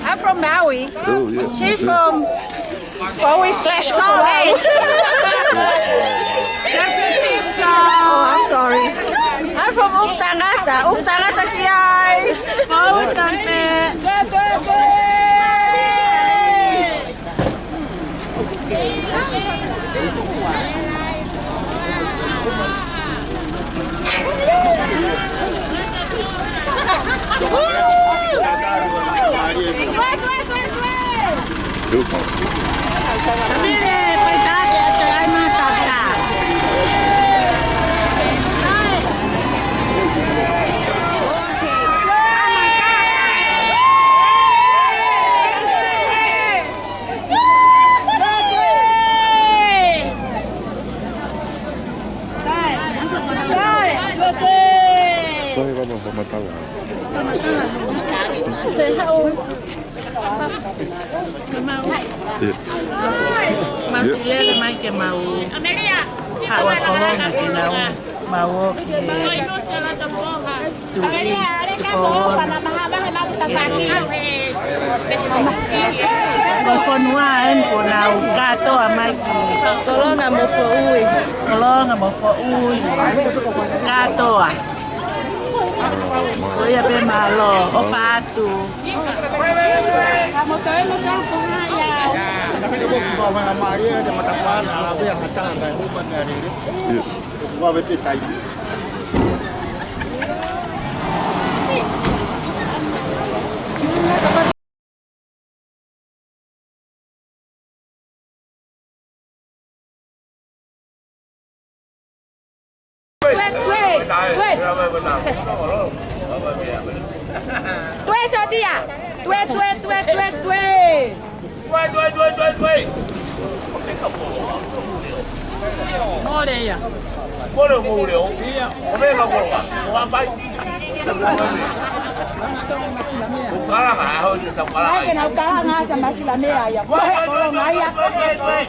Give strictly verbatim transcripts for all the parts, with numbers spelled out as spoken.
I'm from Maui. Oh, yes. She's from Foʻui slash Palau. San Francisco. Oh, I'm sorry. I'm from ʻUmutangata. ʻUmutangata ki ai. Foʻui tampe. Masilele mai ke mau haʻu ʻa Kolonga ke nau mau ō ki he tuʻi Tupou. Ko e fonua eni kuo nau kātoa mai ki Kolonga mo Foʻui. Kolonga mo Foʻui. Kātoa. Ko ia pē, mālō, ʻofa atu. Tue, Sotia. Tue, tue, tue, tue, tue. Tue, tue, tue, tue, tue. Mole ia. Mole mo leo. Ia. ʻO fē ka koloa? ʻO hapai. ʻO kalanga, ʻa hoʻo tau kalanga. Ai, ke nau kalanga, sa masilamea ia. Tue, tue, tue, tue, tue, tue.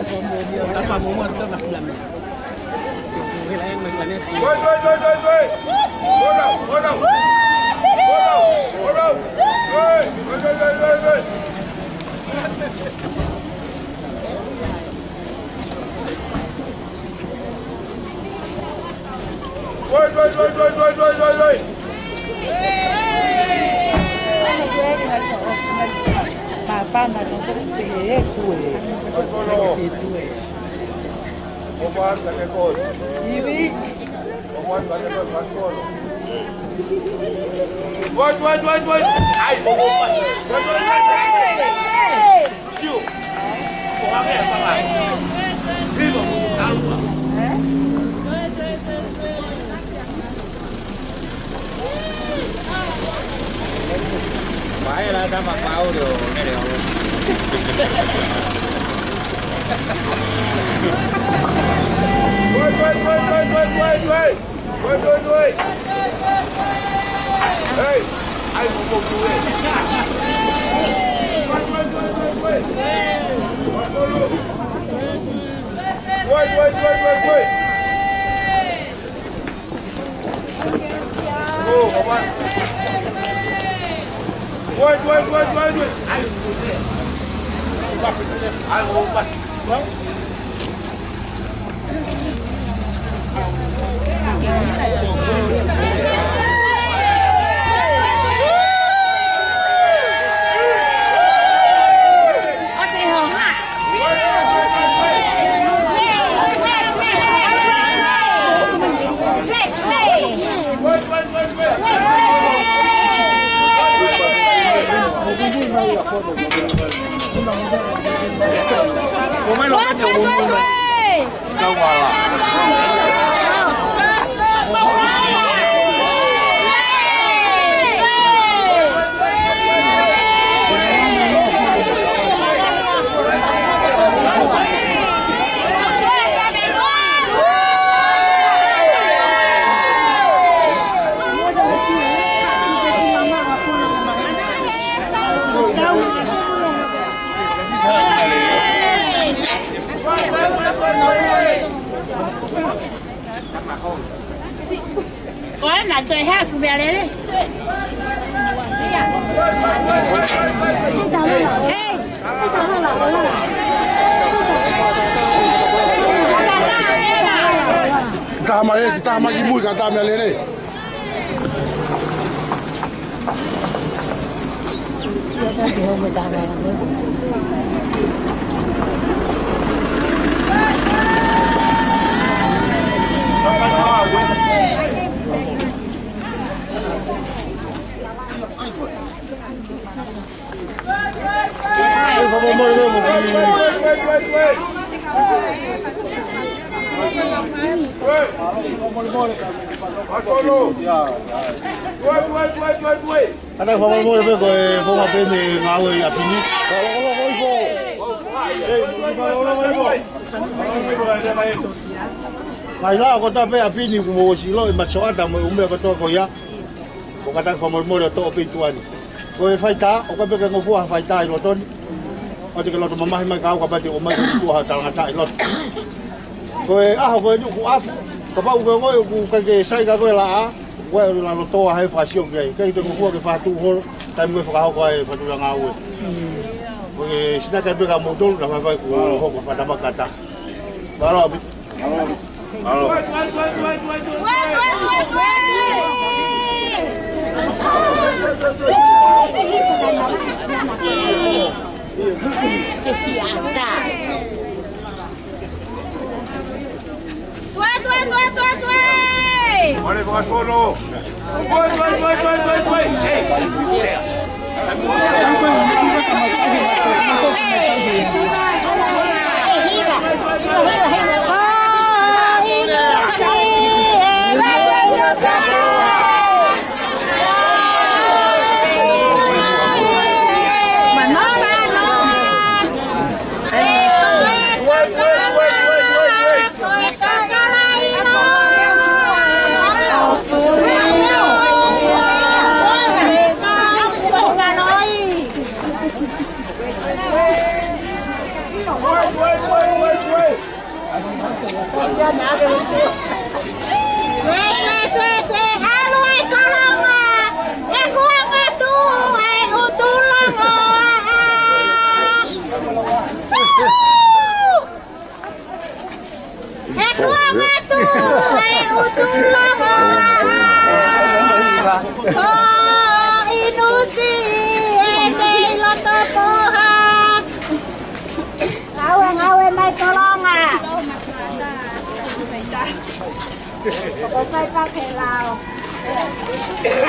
Wait, wait, wait, wait, wait. Hold on, hold on. Hold on, hold on. Wait, wait, wait, wait, wait. Wait, wait, wait, wait. Mapana no te he kue. Ivi. Wait, wait, wait, wait. Ai, wait, wait, wait. Wait, wait, wait, wait. Siu. Ko hake e papa. Hiva, taua. Maela tama Paulo, nere o. Wait, wait, wait, wait. Wait, wait, wait. Hey, ai, mo mo tu e. Wait, wait, wait, wait, wait. Wait, wait, wait, wait, wait. Oh, come on. Wait, wait, wait, wait, wait. Ai, mo mo tu e. Ai, mo mo tu e. Ko e na toe hafu mea lele. Taha mai e, taha mai ki mui ka taha mea lele. Ana fakamolemole pē ko e founga pē ne ngāue ʻi ʻapi ni. Ngai la ko ta pē ʻapi ni kuo mou ʻosi ʻilo e matasioʻata mo e ʻū meʻa kotoa ko ia. Ko e kātaki fakamolemole ʻo toʻo pē ʻi tuʻa ni. Ko e faitā, ʻoka pē ke ngofua ha faitā ʻi loto ni. ʻOua te ke loto mamahi mai ka au ka pati ʻomai ko tuʻa ha talangataʻa ʻi loto. Ko e ʻaho ko eni ʻoku ʻafu, kapau ʻoku ke ongoʻi ʻoku ʻikai ke sai ka ko e laʻā, ʻoua ʻe lalo toa he fakasio ki ai. ʻIkai te ngofua ke fakatuʻu holo, taimi ko ē fakahoko ai e fakatuʻu ngāue. Ko e sinaki pē ka moutolu, na faifai kuo hoko fakatamaki ka ta. Mālō ʻaupito. Mālō. Tuē, tuē, tuē, tuē, tuē! Ole, fakasono. Tuē, tuē, tuē, tuē, tuē, tuē! Ei! Tuē, tuē, tuē, ʻalu e kolonga. He kuo ngatu e ʻutu longoaʻa. He kuo ngatu e ʻutu longoaʻa. Ko inu siʻi e mei loto poha. Ngāue, ngāue mai kolonga. Ko sai pa ke lao.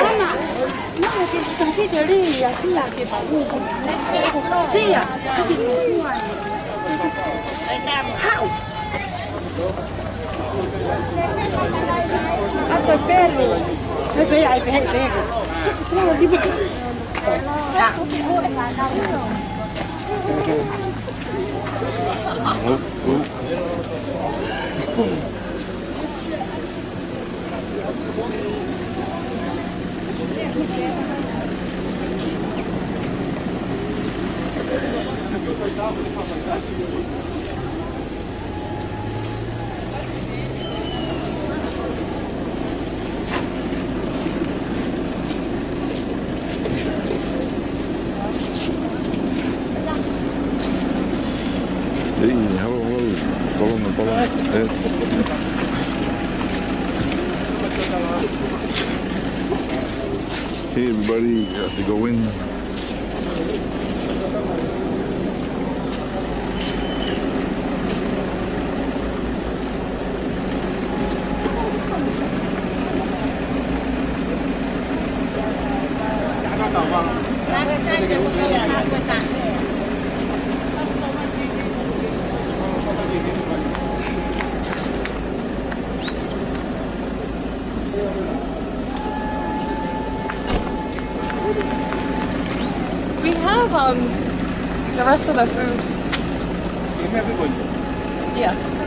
Ana, no, ke, ke, ke, ke, lia, lia, ke pa. Lia, ke, ke, ke, haʻu. Ai, pelu. Ai, pelu, ai, pelu, ai, pelu. Hey, hello, hello. Follow me, follow me. Hey. Hey, everybody, you have to go in. We have, um, the rest of the food. Give everybody. Yeah.